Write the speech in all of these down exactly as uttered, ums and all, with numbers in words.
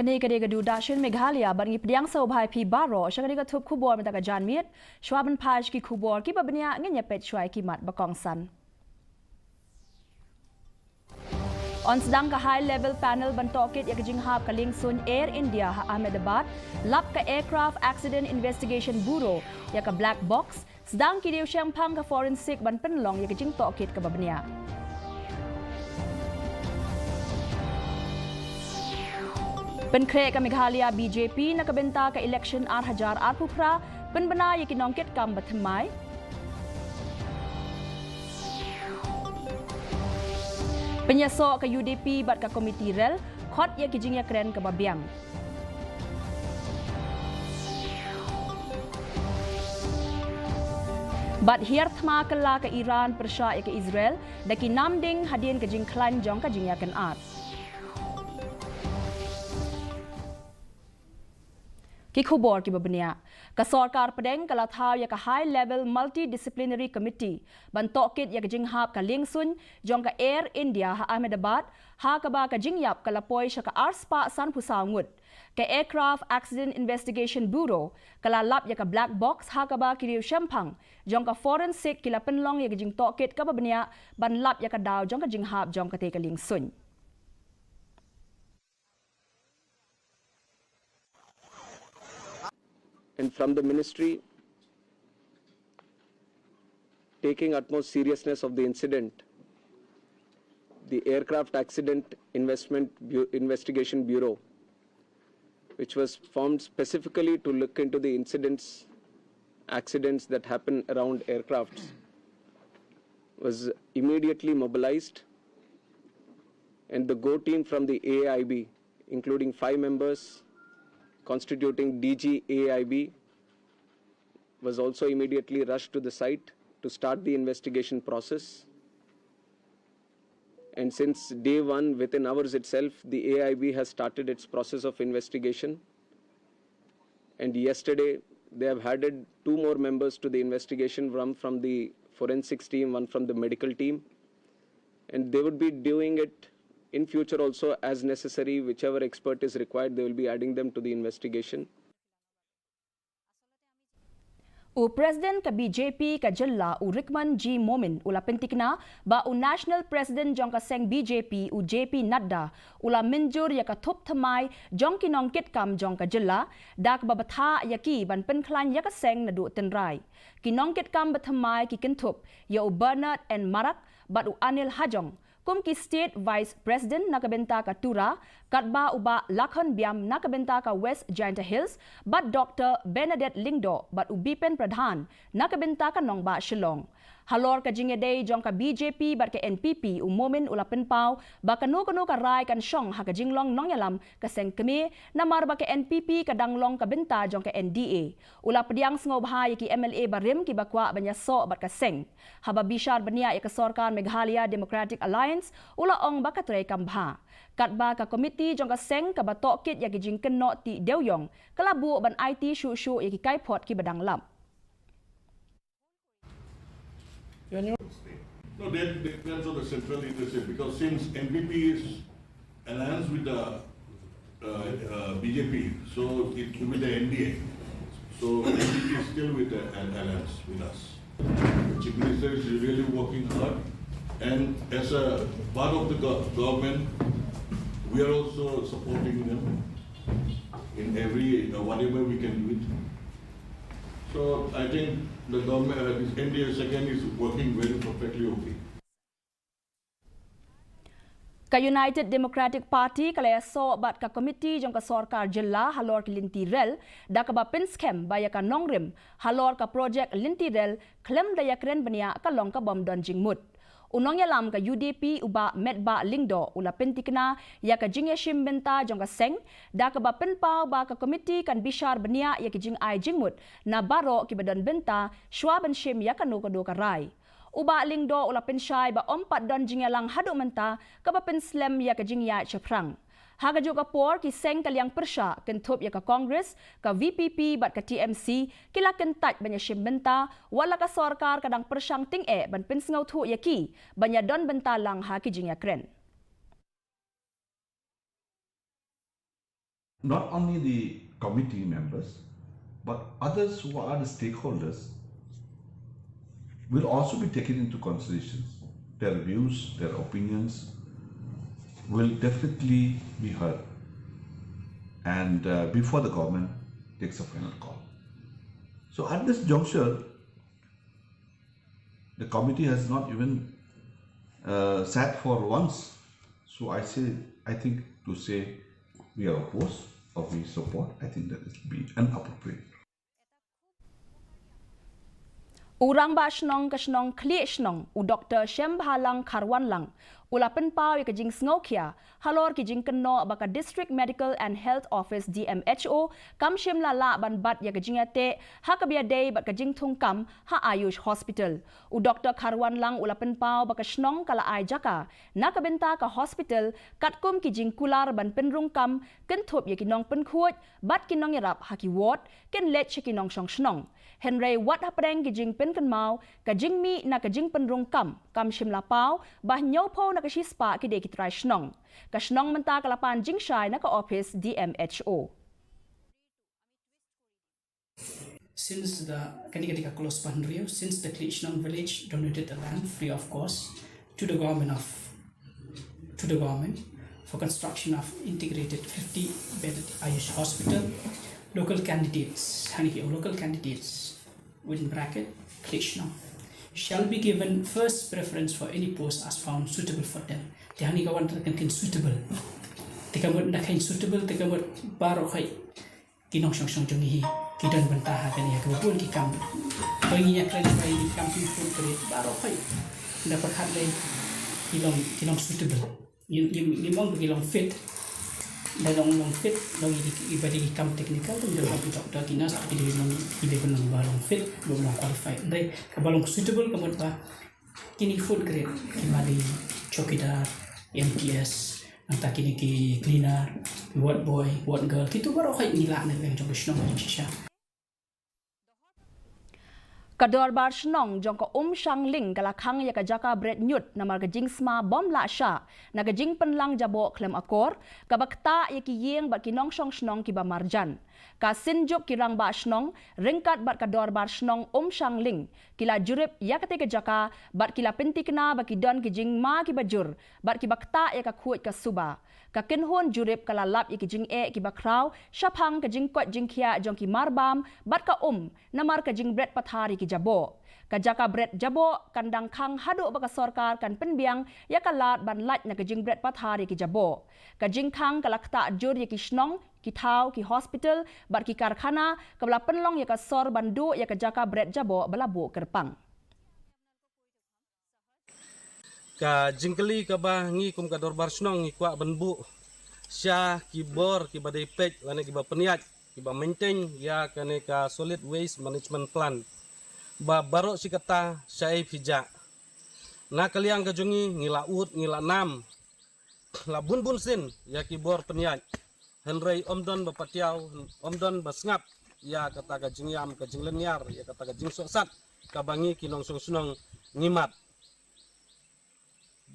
Kane ka dei ka Doordarshan Meghalaya, bad ngi pdiang sngewbha ïa phi baroh sha kane ka thup khubor mynta ka janmiet. Shuwa ban phai sha ki khubor kiba bniah, ngin ïa peit shuwa ïa ki mat ba kongsan. Yn sdang ka high level panel ban tohkit ïa ka jinghap ka liengsuiñ Air India ha Ahmedabad, lap ka Aircraft Accident Investigation Bureau ïa ka black box, sdang ki riewshemphang ka forensic ban pynlong ïa ka jingtohkit kaba bniah. Pynkhreh ka Meghalaya B J P na ka bynta ka election ar hajar arphew phra, pynbna ïa ki nongkitkam ba thymmai. Pynïasoh ka U D P bad ka komiti rel, khot ïa ki jingïakren kaba biang. Bad hiar thma kylla ka Iran pyrshah ïa ka Israel da ki namding hadien ka jingkhlaiñ jong ka jingïakynad. Ki khubor kiba bniah. Ka sorkar pdeng ka la thaw ïa ka High Level Multidisciplinary Committee ban tohkit ïa ka jinghap ka liengsuiñ jong ka Air India ha Ahmedabad, ha kaba ka jingïap ka la poi sha ka arspah sanphew saw ngut. Ka Aircraft Accident Investigation Bureau ka la lap ïa ka black box, ha kaba ki riewshemphang jong ka forensic ki la pynlong ïa ka jingtohkit kaba bniah ban lap ïa ka daw jong ka jinghap jong katei ka liengsuiñ. And from the ministry, taking utmost seriousness of the incident, the Aircraft Accident Investment Bu-, Investigation Bureau, which was formed specifically to look into the incidents, accidents that happen around aircrafts, was immediately mobilized, and the go team from the A I B, including five members constituting D G A I B, was also immediately rushed to the site to start the investigation process. And since day one, within hours itself, the A I B has started its process of investigation. And yesterday, they have added two more members to the investigation, one from the forensics team, one from the medical team. And they would be doing it in future also as necessary. Whichever expert is required, they will be adding them to the investigation. U President ka B J P ka jylla, u Rikman G Momin, u la pyntikna ba u National President jong ka seng B J P, u J P Nadda, u la mynjur ïa ka thup thymmai jong ki nongkitkam jong ka jylla, da kaba bthah ïa ki ban pynkhlaiñ ïa ka seng naduh tynrai. Ki nongkitkam ba thymmai ki kynthup ïa u Bernard N Marak bad u Anil Hajong kum ki State Vice President na ka bynta ka Tura, katba u Bah Lakhon Biam na ka bynta ka West Jaintia Hills, bad Doctor Bernadette Lyngdoh bad u Bipen Pradhan na ka bynta ka nongbah Shillong. Halor ka jingïadei jong ka B J P bad ka N P P, u Momin u la pynpaw ba kano kano ka rai kan shong ha ka jinglong nongïalam ka seng kmie, namar ba ka N P P ka dang long ka bynta jong ka N D A. U la pdiang sngewbha ïa ki M L A barim kiba kwah ban ïasoh bad ka seng. Haba bishar bniah ïa ka sorkar Meghalaya Democratic Alliance, u la ong ba ka treikam bha. Katba ka komiti jong ka seng kaba tohkit ïa ki jingkynnoh tih dewiong ka la buh ban aiti shuh shuh ïa ki kaiphod kiba dang lap. No, that depends on the central leadership, because since N P P is alliance with the, uh, uh, B J P, so it with the N D A, so N P P is still with the al-, alliance with us. The Chief Minister is really working hard, and as a part of the go-, government, we are also supporting them in every, uh, whatever we can do it. So I think the government, uh, this N D A second is working very perfectly okay. Ka United Democratic Party ka la ïasoh bad ka komiti jong ka sorkar jylla halor ki lynti rel, da kaba pynskhem ba ïa ka nongrim halor ka projek lynti rel khlem da ïakren bniah ka long ka bym don jingmut. U nongïalam ka U D P, u Bah Metbah Lyngdoh, u la pyntikna ïa ka jingïashim bynta jong ka seng, da kaba pynpaw ba ka komiti kan bishar bniah ïa ki jingai jingmut na baroh kiba don bynta shuwa ban shim ïa kano kano ka rai. U Bah Lyngdoh u la pynshai ba ym pat don jingïalang haduh mynta kaba pynslem ïa ka jingïaid shaphrang. Ha kajuh ka por, ki seng ka liang pyrshah, kynthup ïa ka Congress, ka V P P bad ka T M C, ki la kyntait ban ïashim bynta, wat la ka sorkar ka dang pyrshang tyngeh ban pynsngewthuh ïa ki ban ïadon bynta lang ha ki jingïakren. Not only the committee members, but others who are the stakeholders will also be taken into consideration. Their views, their opinions will definitely be heard, and uh, before the government takes a final call. So at this juncture, the committee has not even uh, sat for once. So I say, I think to say we are opposed or we support, I think that it will be inappropriate. U Rangbah Shnong ka shnong Khlieh Shnong, u Doktor Shembhalang Kharwanlang, u la pynpaw ïa ka jingsngewkhia halor ki jingkynnoh ba ka District Medical and Health Office, D M H O, kam shym la lah ban bat ïa ka jingïateh ha kaba ïadei bad ka jingthungkam ha Ayush Hospital. U Doktor Kharwanlang u la pynpaw ba ka shnong ka la ai jaka na ka bynta ka hospital katkum ki jingkular ban pynrung kam kynthup ïa ki nongpynkhuid bad ki nongïarap ha ki ward, kin leit sha ki nongshong shnong. Hynrei wat hapdeng ki jingpynkynmaw, ka jingmih na ka jingpynrung kam kam shym la paw ba hynñiewphew na ka shispah ki dei ki trai shnong. Ka shnong mynta ka la pan jingshai na ka ophis D M H O. Since the kani ka dei ka clause ba hynriew, since the Khlieh Shnong village donated the land free of cost to the government of to the government for construction of integrated fifty bedded Ayush hospital, local candidates, hani ki local candidates within bracket Khlieh Shnong shall be given first preference for any post as found suitable for them. Te hani ka wan ta kan kin suitable. Te ka mut na kan suitable te ka mut baroh hi ki nongshong shnong jong ngi hi ki don bynta ha kane ha kaba bun ki kam. Ba ngi ïa kren ba ki kam ki food grade baroh hi. Nda pyrkhat lei ki long ki long suitable. Ngim ngim ngim ong ba ki long fit. Nda long long fit long ki ki ba dei ki kam technical tu nda long ki doctor ki nurse ki dei long ki dei ba long ba long fit ba long qualified. Nda kaba long suitable ka mut ba kini food grade ki mari chowkidar, M T S, nangta kini ki cleaner, ward boy, ward girl, kitu baroh hi ngi lah na ka liang jong ka shnong jong shisha. Ka Dorbar Shnong jong ka Umshangling ka la khang ïa ka jaka bret ñiut namar ka jingsma bym lah shah na ka jingpynlang jaboh khlem akor, kaba ktah ïa ki ïing bad ki nongshong shnong kiba marjan. Ka Synjuk ki Rangbah Shnong ryngkat bad ka Dorbar Shnong Umshangling ki la jurip ïa katei ka jaka bad ki la pynthikna ba ki don ki jingma kiba jur bad kiba ktah ïa ka khuid ka suba. Ka kynhun jurip ka la lap ïa ki jingeh kiba khraw shaphang ka jingkoit jingkhiah jong ki marbam bad ka um namar ka jingbret pathar ïa ki jaboh. Ka jaka bret jaboh kan dang khang haduh ba ka sorkar kan pynbiang ïa ka lad ban lait na ka jingbret pathar ïa ki jaboh. Ka jingkhang ka la ktah jur ïa ki shnong, ki thaw, ki hospital bad ki karkhana, kaba la pynlong ïa ka sor ban duh ïa ka jaka bret jaboh ba la buh kyrpang. Ka jingkylli kaba ngi kum ka Dorbar Shnong ngi kwah ban buh sha ki bor kiba dei peit lane kiba pynïaid kiba maintain ïa kane ka Solid Waste Management Plant ba baroh shi katta shaei phi jah. Na ka liang ka jong ngi ngi la ud ngi la nam la bun bun sien ïa ki bor pynïaid. Hynrei ym don ba patiaw, ym don ba sngap ïa kata ka jingïam ka jinglynñiar ïa kata ka jingsohsat kaba ngi ki nongshong shnong ngi mad.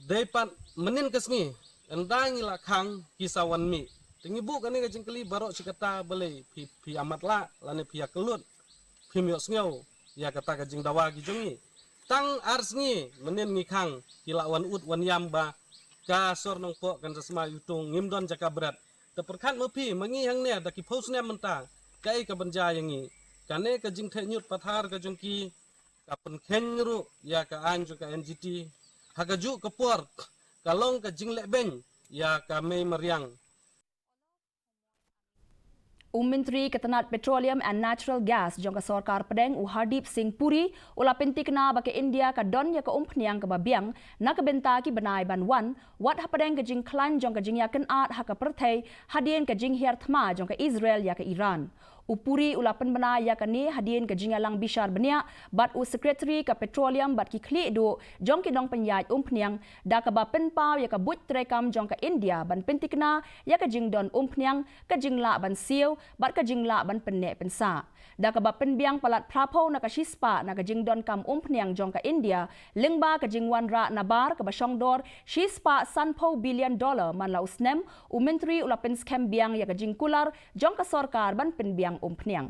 Dei pat mynnin ka sngi ynda ngi la khang ki sa wan mih. Te ngi buh kane ka jingkylli baroh shi katta balei phi phi ïa matlah lane phi ïa kyllut phim ïohsngew ïa kata ka jingdawa ki jong ngi. Tang ar sngi mynnin ngi khang ki la wan ud wan ïam ba ka sor Nongpoh kan sa sma ïutung ngim don jaka bret. Te pyrkhat ma phi ma ngi hangne da ki phew snem mynta kaei ka ban jia ïa ngi. Kane ka jingtheh ñiut pathar ka jong ki ka pynkheiñ ruh ïa ka aiñ jong ka N G T. Ha kajuh ka por ka long ka jinglehbeiñ ïa ka mei mariang. U Myntri ka tnat Petroleum and Natural Gas jong ka Sorkar Pdeng u Hardeep Singh Puri u la pynthikna ba ka India ka don ïa ka umphniang kaba biang na ka bynta ki bnai ban wan, wat hapdeng ka jingkhlaiñ jong ka jingïakynad ha ka pyrthei hadien ka jinghiar thma jong ka Israel ïa ka Iran. U Puri u la pynbna ïa kane hadien ka jingïalang bishar bniah bad u Secretary ka Petroleum bad ki khlieh duh jong ki nongpynïaid umphniang, da kaba pynpaw ïa ka buit treikam jong ka India ban pyntikna ïa ka jingdon umphniang, ka jinglah ban siew bad ka jinglah ban pynneh pynsah. Da kaba pynbiang palat phra phew na ka shispah na ka jingdonkam umphniang jong ka India lyngba ka jingwanrah nabar kaba shongdor shispah san phew billion dollar man la u snem, u Myntri u la pynskhem biang ïa ka jingkular jong ka sorkar ban pynbiang umphniang.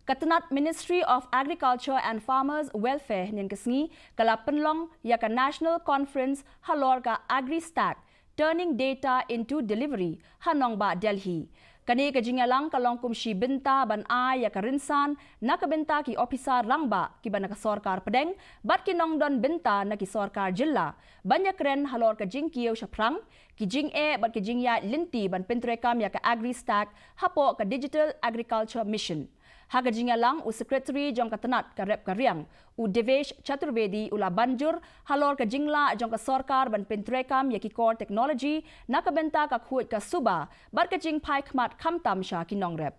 Ka tnat Ministry of Agriculture and Farmers Welfare hynnin ka sngi ka la pynlong ïa ka National Conference halor ka AgriStack, Turning Data into Delivery ha nongbah Delhi. Kane ka jingïalang ka long kum shi bynta ban ai ïa ka rynsan na ka bynta ki ophisar rangbah kiba na ka sorkar pdeng bad ki nongdon bynta na ki sorkar jylla ban ïakren halor ka jingkiew shaphrang, ki jingeh bad ki jingïaid lynti ban pyntreikam ïa ka AgriStack hapoh ka Digital Agriculture Mission. Ha ka jingïalang, u Secretary jong ka tnat ka rep ka riang, u Devesh Chaturvedi u la ban jur halor ka jinglah jong ka sorkar ban pyntreikam ïa ki core technology na ka bynta ka khuid ka suba bad ka jingphai khmat khamtam sha ki nongrep.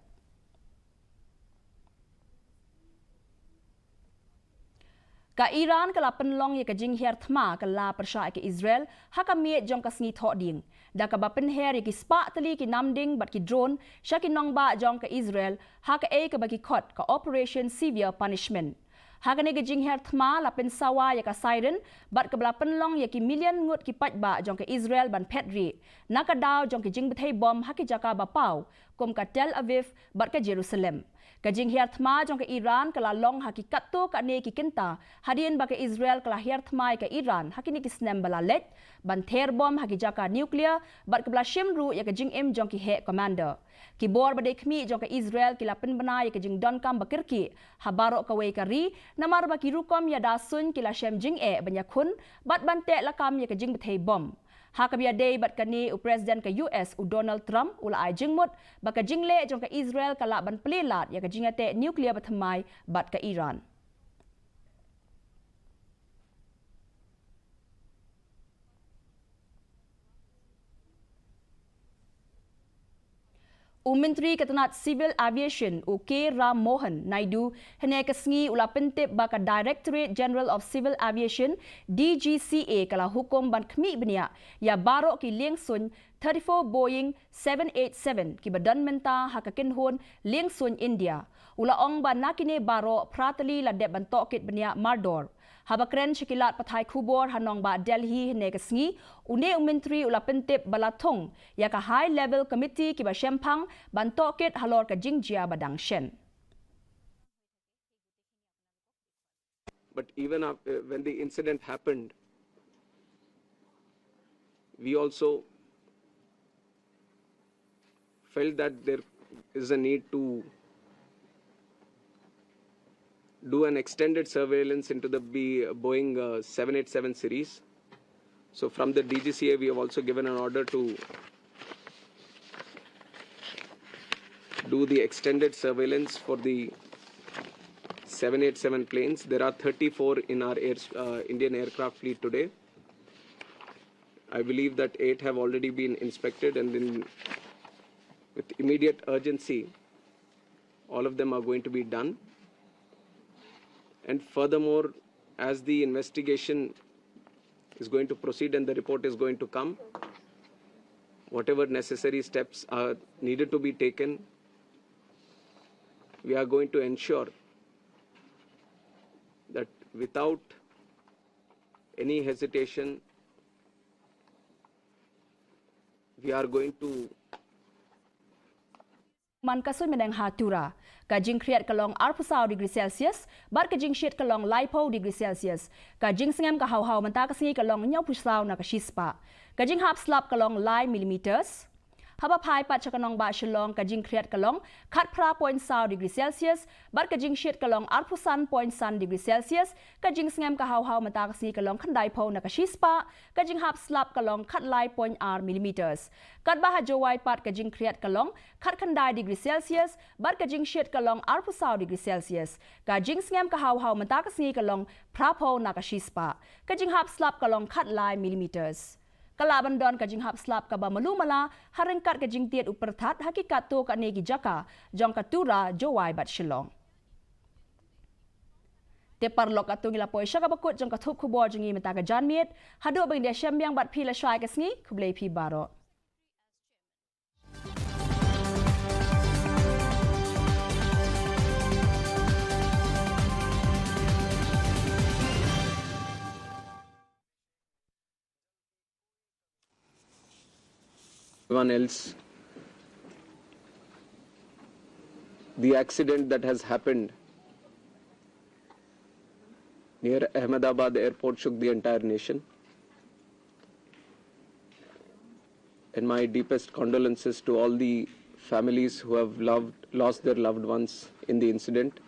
Ka Iran ka la pynlong ïa ka jinghiar thma ka la pyrshah ïa ka Israel ha ka miet jong ka sngi Thohdieng, da kaba pynher ïa ki spah tylli ki namding bad ki drone sha ki nongbah jong ka Israel ha kaei kaba ki khot ka Operation Severe Punishment. Ha kane ka jinghiar thma la pynsawa ïa ka siren bad kaba la pynlong ïa ki million ngut ki paidbah jong ka Israel ban phet rieh na ka daw jong ki jingbthei bom ha ki jaka ba paw kum ka Tel Aviv bad ka Jerusalem. Ka jinghiar thma jong ka Iran ka la long ha ki katto katne ki kynta hadien ba ka Israel ka la hiar thma ïa ka Iran ha kine ki snem ba la leit ban ther bom ha ki jaka nuclear bad kaba la shim ruh ïa ka jingim jong ki heh commander. Ki bor ba dei khmih jong ka Israel ki la pynbna ïa ka jingdonkam ba kyrkieh ha baroh kawei ka ri, namar ba ki rukom ïada suiñ ki la shem jingeh ban ïakhun bad ban teh lakam ïa ka jingbthei bom. Ha kaba ïadei bad kane, u President ka U S u Donald Trump u la ai jingmut ba ka jingleh jong ka Israel ka lah ban plie lad ïa ka jingïateh nuclear bathymmai bad ka Iran. U Myntri ka tnat Civil Aviation, u K Ram Mohan Naidu, hynne ka sngi u la pyntip ba ka Directorate General of Civil Aviation, D G C A, ka la hukum ban khmih bniah ïa baroh ki liengsuiñ thirty-four Boeing seven eight seven kiba don mynta ha ka kynhun liengsuiñ India. U la ong ba na kine baroh phra tylli la dep ban tohkit bniah mardor. Haba kren sha ki lad pathai khubor ha nongbah Delhi hynne ka sngi, une u Myntri u la pyntip ba la thung ïa ka High Level Committee kiba shemphang ban tohkit halor ka jingjia ba dang shen. But even after, when the incident happened, we also felt that there is a need to do an extended surveillance into the B- Boeing uh, seven eight seven series. So, from the D G C A, we have also given an order to do the extended surveillance for the seven eight seven planes. There are thirty-four in our air, uh, Indian aircraft fleet today. I believe that eight have already been inspected, and then with immediate urgency, all of them are going to be done. And furthermore, as the investigation is going to proceed and the report is going to come, whatever necessary steps are needed to be taken, we are going to ensure that without any hesitation, we are going to Man ka suiñ myneng ha Tura, ka jingkhriat ka long arphew saw degree Celsius bad ka jingshit ka long laiphew degree Celsius. Ka jingsngem ka haw haw mynta ka sngi ka long hynñiewphew saw na ka shispah. Ka jinghap slap ka long lai millimeters. Haba phai pat sha ka nongbah Shillong, ka jingkhriat ka long khatphra point saw degree Celsius bad ka jingshit ka long arphew san point san degree Celsius. Ka jingsngem ka haw haw mynta ka sngi ka long khyndaiphew na ka shispah. Ka jinghap slap ka long khatlai point ar millimeters. Katba ha Jowai pat ka jingkhriat ka long khatkhyndai degree Celsius bad ka jingshit ka long arphew saw degree Celsius. Ka jingsngem ka haw haw mynta ka sngi ka long phraphew na ka shispah. Ka jinghap slap ka long khatlai millimeters. Ka lah ban don ka jinghap slap kaba malu mala ha ryngkat ka jingtied u pyrthat ha ki katto katne ki jaka jong ka Tura, Jowai bad Shillong. Te paralok, katto ngi la poi sha kaba kut jong ka thup khubor jong ngi mynta ka janmiet. Haduh ba ngin ïashem biang bad phi lashai ka sngi, khublei phi baroh. Everyone else. The accident that has happened near Ahmedabad airport shook the entire nation. And my deepest condolences to all the families who have loved, lost their loved ones in the incident.